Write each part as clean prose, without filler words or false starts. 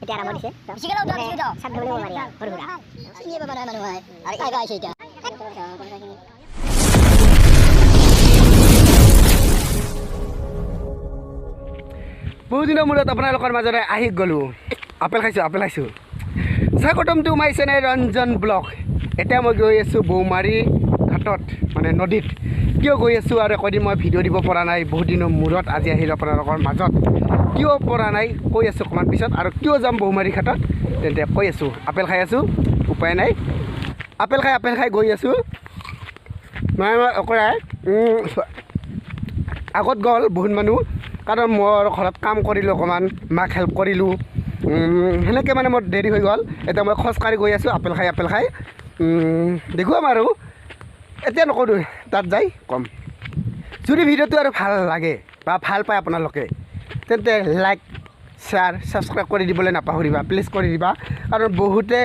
এতিয়া আৰাম দিছে। বহুত দিনৰ মূৰত আপোনালোকৰ মাজতে আহি গ'লোঁ। আপেল খাইছোঁ, আপেল খাইছোঁ। স্বাগতম to my channel Ranjan blog. এতিয়া মই গৈ আছোঁ বৌমাৰী ঘাটত, মানে নদীত। কিয় গৈ আছোঁ আৰু একদিন মই ভিডিঅ' দিব পৰা নাই, বহুত দিনৰ মূৰত আজি আহিলোঁ আপোনালোকৰ মাজত। কিয় পৰা নাই কৈ আছোঁ অকণমান পিছত, আৰু কিয় যাম বৌমাৰী ঘাটত তেন্তে কৈ আছোঁ। আপেল খাই আছোঁ, উপায় নাই, আপেল খাই আপেল খাই গৈ আছোঁ। মানে মই অকৰাই আগত গ'ল বহুত মানুহ, কাৰণ মোৰ ঘৰত কাম কৰিলোঁ অকণমান, মাক হেল্প কৰিলোঁ, সেনেকৈ মানে মোৰ দেৰি হৈ গ'ল। এতিয়া মই খোজকাঢ়ি গৈ আছোঁ আপেল খাই আপেল খাই। দেখুৱাম আৰু এতিয়া নকৰোঁ, তাত যাই ক'ম। যদি ভিডিঅ'টো আৰু ভাল লাগে বা ভাল পায় আপোনালোকে, তেন্তে লাইক শ্বেয়াৰ ছাবস্ক্ৰাইব কৰি দিবলৈ নাপাহৰিবা, প্লিজ কৰি দিবা। কাৰণ বহুতে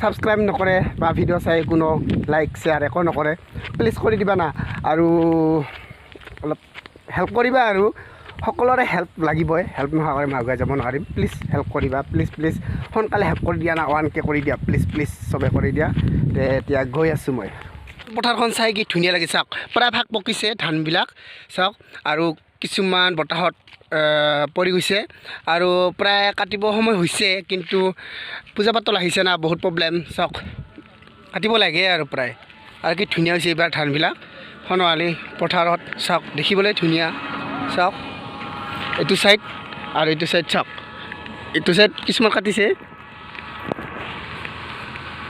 ছাবস্ক্ৰাইব নকৰে বা ভিডিঅ' চাই কোনো লাইক শ্বেয়াৰ একো নকৰে, প্লিজ কৰি দিবা না। আৰু অলপ হেল্প কৰিবা, আৰু সকলোৰে হেল্প লাগিবই, হেল্প নোহোৱাকৈ মই আগুৱাই যাব নোৱাৰিম। প্লিজ হেল্প কৰিবা, প্লিজ প্লিজ সোনকালে হেল্প কৰি দিয়া না, 1K কৰি দিয়া প্লিজ প্লিজ, চবে কৰি দিয়া। এতিয়া গৈ আছোঁ মই। পথাৰখন চাই কি ধুনীয়া লাগিছে, চাওক প্ৰায়ভাগ পকিছে ধানবিলাক চাওক, আৰু কিছুমান বতাহত পৰি গৈছে, আৰু প্ৰায় কাটিব সময় হৈছে, কিন্তু পূজা পাতল আহিছে না, বহুত প্ৰব্লেম। চাওক কাটিব লাগে আৰু প্ৰায়। আৰু কি ধুনীয়া হৈছে এইবাৰ ধানবিলাক সোণোৱালী পথাৰত, চাওক দেখিবলৈ ধুনীয়া। চাওক এইটো ছাইড আৰু এইটো ছাইড, চাওক এইটো ছাইড কিছুমান কাটিছে।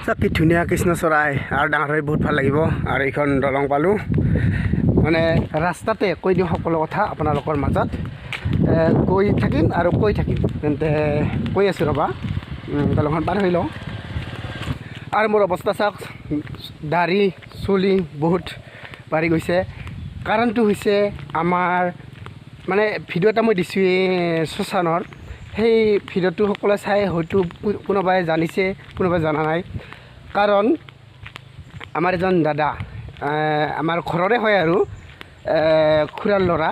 চাওক কি ধুনীয়া কৃষ্ণ চৰাই, আৰু ডাঙৰ হৈ বহুত ভাল লাগিব। আৰু এইখন দলং পালোঁ, মানে ৰাস্তাতে কৈ দিওঁ সকলো কথা আপোনালোকৰ মাজত। গৈ থাকিম আৰু কৈ থাকিম, তেন্তে কৈ আছোঁ ৰ'বা। দলংখন পাৰ হৈ লওঁ। আৰু মোৰ অৱস্থা চাওক, দাড়ি চুলি বহুত বাঢ়ি গৈছে। কাৰণটো হৈছে আমাৰ মানে ভিডিঅ' এটা মই দিছোঁৱেই শ্মশানৰ, সেই ভিডিঅ'টো সকলোৱে চাই হয়তো কোনোবাই জানিছে, কোনোবাই জনা নাই। কাৰণ আমাৰ এজন দাদা, আমাৰ ঘৰৰে হয় আৰু, খুৰাৰ ল'ৰা,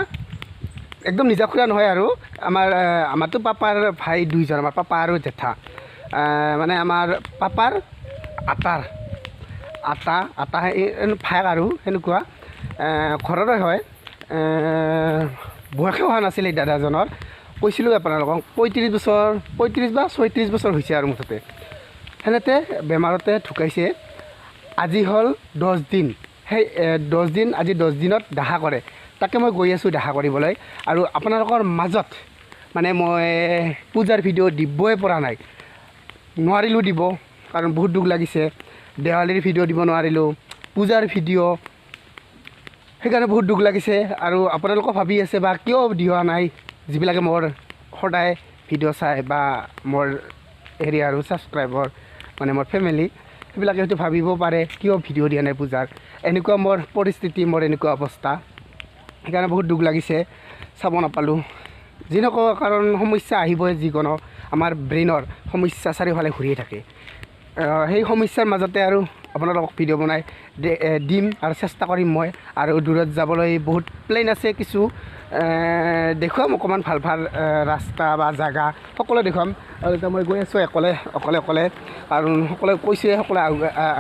একদম নিজা খুৰা নহয় আৰু, আমাৰ আমাৰতো পাপাৰ ভাই দুইজন, আমাৰ পাপা আৰু জেঠা, মানে আমাৰ পাপাৰ আতাৰ আতা আতা ভায়েক আৰু সেনেকুৱা, ঘৰৰে হয়। বয়সে হোৱা নাছিল এই দাদাজনৰ, কৈছিলোঁ আপোনালোকক 35 বছৰ, 35 বা 36 বছৰ হৈছে আৰু মুঠতে। সেনেতে বেমাৰতে ঢুকাইছে। আজি হ'ল 10 দিন, সেই 10 দিন, আজি 10 দিনত দাহা কৰে, তাকে মই গৈ আছোঁ দাহা কৰিবলৈ। আৰু আপোনালোকৰ মাজত মানে মই পূজাৰ ভিডিঅ' দিবই পৰা নাই, নোৱাৰিলোঁ দিব, কাৰণ বহুত দুখ লাগিছে। দেৱালীৰ ভিডিঅ' দিব নোৱাৰিলোঁ, পূজাৰ ভিডিঅ', সেইকাৰণে বহুত দুখ লাগিছে। আৰু আপোনালোকেও ভাবি আছে বা কিয় দিয়া নাই, যিবিলাকে মোৰ সদায় ভিডিঅ' চায় বা মোৰ হেৰি আৰু ছাবস্ক্ৰাইবৰ মানে মোৰ ফেমিলি, সেইবিলাকে হয়তো ভাবিব পাৰে কিয় ভিডিঅ' দিয়া নাই পূজাৰ। এনেকুৱা মোৰ পৰিস্থিতি, মোৰ এনেকুৱা অৱস্থা, সেইকাৰণে বহুত দুখ লাগিছে, চাব নাপালোঁ। যি নকওঁ, কাৰণ সমস্যা আহিবই, যিকোনো আমাৰ ব্ৰেইনৰ সমস্যা চাৰিওফালে ঘূৰিয়ে থাকে। সেই সমস্যাৰ মাজতে আৰু আপোনালোকক ভিডিঅ' বনাই দিম আৰু চেষ্টা কৰিম মই। আৰু দূৰত যাবলৈ বহুত প্লেন আছে, কিছু দেখুৱাম অকণমান ভাল ভাল ৰাস্তা বা জেগা সকলো দেখুৱাম। আৰু এতিয়া মই গৈ আছোঁ অকলে অকলে অকলে, কাৰণ সকলোৱে কৈছে, সকলোৱে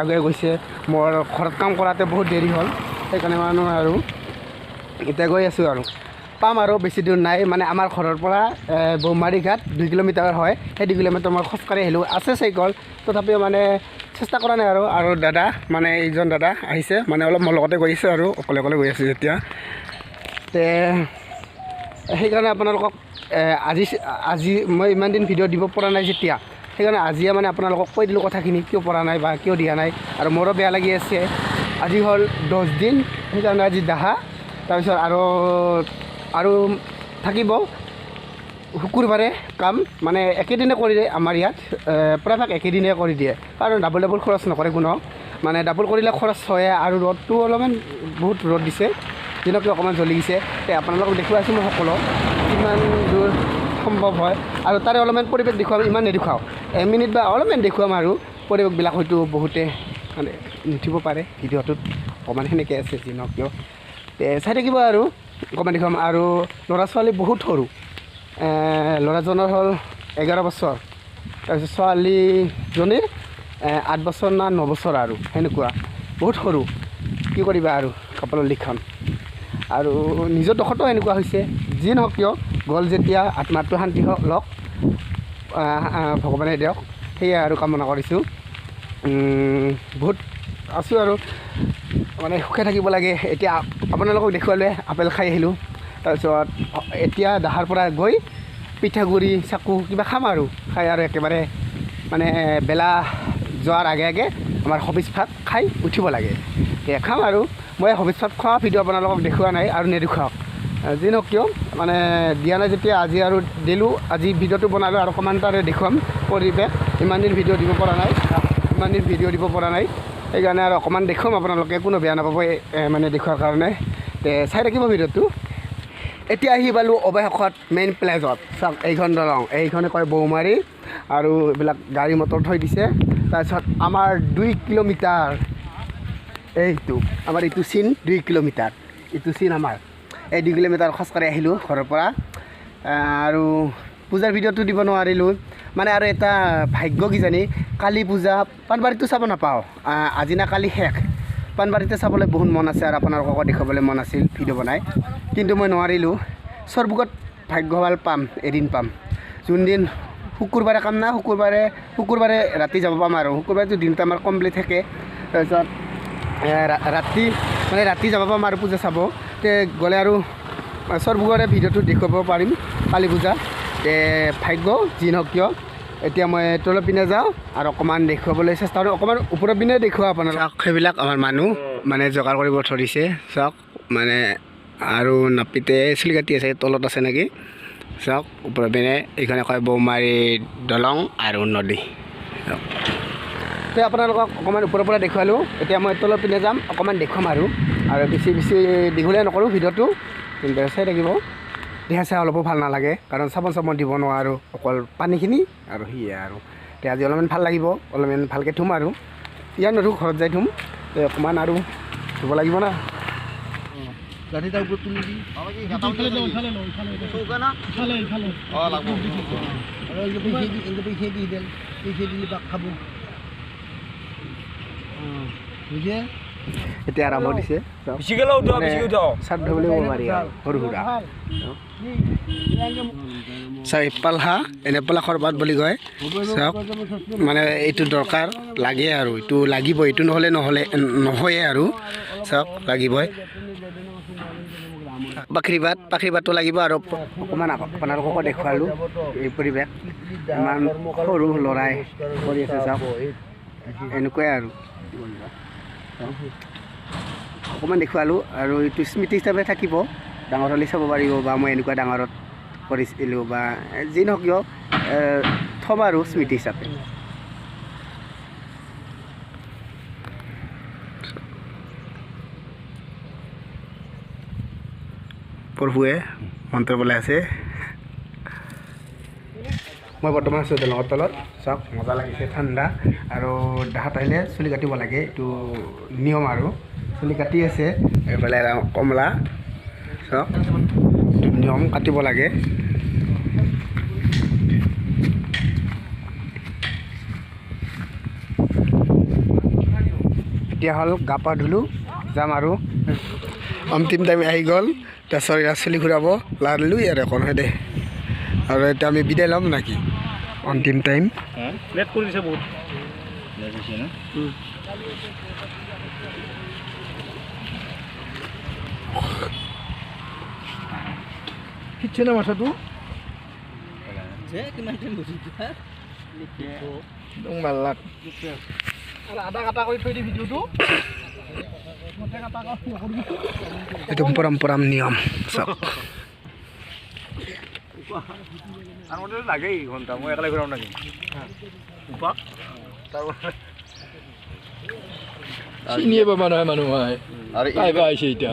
আগুৱাই গৈছে। মোৰ ঘৰত কাম কৰাতে বহুত দেৰি হ'ল, সেইকাৰণে মানুহ আৰু এতিয়া গৈ আছোঁ আৰু পাম আৰু বেছি দূৰ নাই। মানে আমাৰ ঘৰৰ পৰা বৌমাৰী ঘাট 2 কিলোমিটাৰ হয়, সেই 2 কিলোমিটাৰ মই খোজকাঢ়ি আহিলোঁ। আছে চাইকেল, তথাপিও মানে চেষ্টা কৰা নাই আৰু। আৰু দাদা মানে এইজন দাদা আহিছে, মানে অলপ মোৰ লগতে গৈ আছে আৰু, অকলে অকলে গৈ আছোঁ যেতিয়া। তে সেইকাৰণে আপোনালোকক আজি মই ইমান দিন ভিডিঅ' দিব পৰা নাই যেতিয়া, সেইকাৰণে আজিয়ে মানে আপোনালোকক কৈ দিলোঁ কথাখিনি, কিয় পৰা নাই বা কিয় দিয়া নাই। আৰু মোৰো বেয়া লাগি আছে। আজি হ'ল 10 দিন, সেইকাৰণে আজি দাহা, তাৰপিছত আৰু থাকিব শুকুৰবাৰে কাম, মানে একেদিনে কৰি দিয়ে আমাৰ ইয়াত, প্ৰায়ভাগ একেদিনে কৰি দিয়ে, কাৰণ ডাবল ডাবল খৰচ নকৰে কোনো, মানে ডাবল কৰিলে খৰচ হয়। আৰু ৰ'দটো অলপমান বহুত ৰ'দ দিছে, দিনতকৈ অকণমান জ্বলি গৈছে। তে আপোনালোকক দেখুৱাইছোঁ মই সকলো কিমান দূৰ সম্ভৱ হয়, আৰু তাৰে অলপমান পৰিৱেশ দেখুৱাম, ইমান নেদেখুৱাওঁ, 1 মিনিট বা অলপমান দেখুৱাম। আৰু পৰিৱেশবিলাক হয়তো বহুতে মানে নুঠিব পাৰে ভিডিঅ'টোত, অকণমান সেনেকৈ আছে যি নহওক কিয়, তে চাই থাকিব আৰু অকণমান দেখুৱাম। আৰু ল'ৰা ছোৱালী বহুত সৰু, ল'ৰাজনৰ হ'ল 11 বছৰ, তাৰপিছত ছোৱালীজনীৰ 8 বছৰ না 9 বছৰ আৰু সেনেকুৱা, বহুত সৰু। কি কৰিবা আৰু, কপালৰ লিখন আৰু নিজৰ দোষতো এনেকুৱা হৈছে। যি নহওক কিয়, গ'ল যেতিয়া আত্মাটো শান্তি লওক, ভগৱানে দিয়ক, সেয়াই আৰু কামনা কৰিছোঁ। বহুত আছোঁ আৰু মানে সুখে থাকিব লাগে। এতিয়া আপোনালোকক দেখুৱালে আপেল খাই আহিলোঁ, তাৰপিছত এতিয়া দাহাৰ পৰা গৈ পিঠাগুড়ি চাকু কিবা খাম আৰু খাই আৰু একেবাৰে মানে বেলা যোৱাৰ আগে আগে আমাৰ হবিজ ভাত খাই উঠিব লাগে। এতিয়া খাম আৰু মই হবিজ ভাত খোৱা ভিডিঅ' আপোনালোকক দেখুওৱা নাই আৰু নেদেখুৱাওক, যি নহওক কিয় মানে দিয়া নাই যেতিয়া আজি আৰু দিলোঁ, আজি ভিডিঅ'টো বনালোঁ আৰু অকণমান তাৰে দেখুৱাম পৰিৱেশ। ইমান দিন ভিডিঅ' দিব পৰা নাই, ইমান দিন ভিডিঅ' দিব পৰা নাই, সেইকাৰণে আৰু অকণমান দেখুৱাম, আপোনালোকে কোনো বেয়া নাপাব মানে দেখুৱাৰ কাৰণে। তে চাই থাকিব ভিডিঅ'টো। এতিয়া আহি পালোঁ অৱশেষত মেইন প্লেজত। চাওক এইখন দলং, এইখনে কয় বৌমাৰী, আৰু এইবিলাক গাড়ী মটৰ থৈ দিছে। তাৰপিছত আমাৰ 2 কিলোমিটাৰ, এইটো আমাৰ এইটো চিন 2 কিলোমিটাৰ, এইটো চিন আমাৰ। এই 2 কিলোমিটাৰ খোজকাঢ়ি আহিলোঁ ঘৰৰ পৰা। আৰু পূজাৰ ভিডিঅ'টো দিব নোৱাৰিলোঁ মানে, আৰু এটা ভাগ্য কিজানি কালি পূজা পাণবাৰীতো চাব নাপাওঁ, আজি না কালি শেষ। পাণবাৰীতে চাবলৈ বহুত মন আছে আৰু আপোনালোককো দেখুৱাবলৈ মন আছিল ভিডিঅ' বনাই, কিন্তু মই নোৱাৰিলোঁ। সৰভোগত ভাগ্য ভাল পাম, এদিন পাম, যোনদিন শুকুৰবাৰে কাম না, শুকুৰবাৰে ৰাতি যাব পাম আৰু। শুকুৰবাৰেতো দিনটো আমাৰ কমপ্লিট থাকে, তাৰপিছত ৰাতি মানে ৰাতি যাব পাম আৰু পূজা চাব। তে গ'লে আৰু সৰভোগৰে ভিডিঅ'টো দেখুৱাব পাৰিম কালী পূজা। তে ভাগ্য যি নহওক কিয়, এতিয়া মই তলৰ পিনে যাওঁ আৰু অকণমান দেখুৱাবলৈ চেষ্টা কৰোঁ, অকণমান ওপৰৰ পিনে দেখুৱাওঁ আপোনালোক। সেইবিলাক আমাৰ মানুহ মানে যোগাৰ কৰিব ধৰিছে, চাওক মানে। আৰু নাপিতে চুলি কাটি আছে, তলত আছে নেকি, চাওক ওপৰৰ পিনে। এইখনে কয় বৌমাৰী দলং আৰু নদী। তো আপোনালোকক অকণমান ওপৰৰ পৰা দেখুৱালোঁ, এতিয়া মই তলৰ পিনে যাম, অকণমান দেখুৱাম আৰু বেছি বেছি দীঘলীয়া নকৰোঁ ভিডিঅ'টো, কিন্তু চাই থাকিব। দেহা চেহা অলপো ভাল নালাগে, কাৰণ চাবোন চাবোন দিব নোৱাৰোঁ, অকল পানীখিনি আৰু সেয়াই আৰু। এতিয়া আজি অলপমান ভাল লাগিব, অলপমান ভালকৈ ধুম আৰু, ইয়াত নধো ঘৰত যাই ধুম। অকণমান আৰু ধুব লাগিব না। এতিয়া আৰম্ভ দিছে, সৰু সুৰা চাওক পালহা, এনে পলাশৰ পাত বুলি কয়। চাওক মানে এইটো দৰকাৰ লাগে আৰু, এইটো লাগিব, এইটো নহ'লে নহ'লে নহয়ে আৰু। চাওক লাগিবই। পাখৰিপাত, পাখৰিপাতটো লাগিব। আৰু অকণমান আপোনালোককো দেখুৱালোঁ এই পৰিৱেশ, ইমান সৰু ল'ৰাই কৰি আছে, চাওক এনেকুৱাই আৰু। অকণমান দেখুৱালোঁ আৰু এইটো স্মৃতি হিচাপে থাকিব, ডাঙৰ হ'লে চাব পাৰিব, বা মই এনেকুৱা ডাঙৰত কৰিছিলোঁ বা যি নহওক কিয় থ'ম আৰু স্মৃতি হিচাপে। প্ৰভুৱে মন্ত্ৰ বোলাই আছে। মই বৰ্তমান আছোঁ দলঙৰ তলত, চাওক মজা লাগিছে, ঠাণ্ডা। আৰু দাহাত আহিলে চুলি কাটিব লাগে, এইটো নিয়ম আৰু। চুলি কাটি আছে, এইফালে কমলা, চাওক নিয়ম কাটিব লাগে। এতিয়া হ'ল গা পা ধুলোঁ, যাম আৰু। অন্তিম টাইম আহি গ'ল, তাৰপিছত ইয়াত চুলি ঘূৰাব লালোঁ ইয়াত অকণ হয় দে। আৰু এতিয়া আমি বিদায় ল'ম নেকি, অন্তিম টাইম। এইটো পৰম্পৰা নিয়ম চব। চিনিয়ে পাবা নহয় মানুহ পাইবা আহিছে এতিয়া।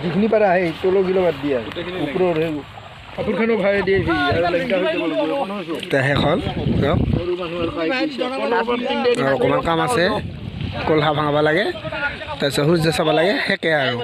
যিখিনি পাৰে আহে তলৰ গিলো বাদ দিয়ে, ওপৰৰ কাপোৰখনো ভাই দিয়ে। শেষ হ'ল, অকণমান কাম আছে। কলহা ভাঙাব লাগে, তাৰপিছত সূৰ্য চাব লাগে, সেকে আৰু।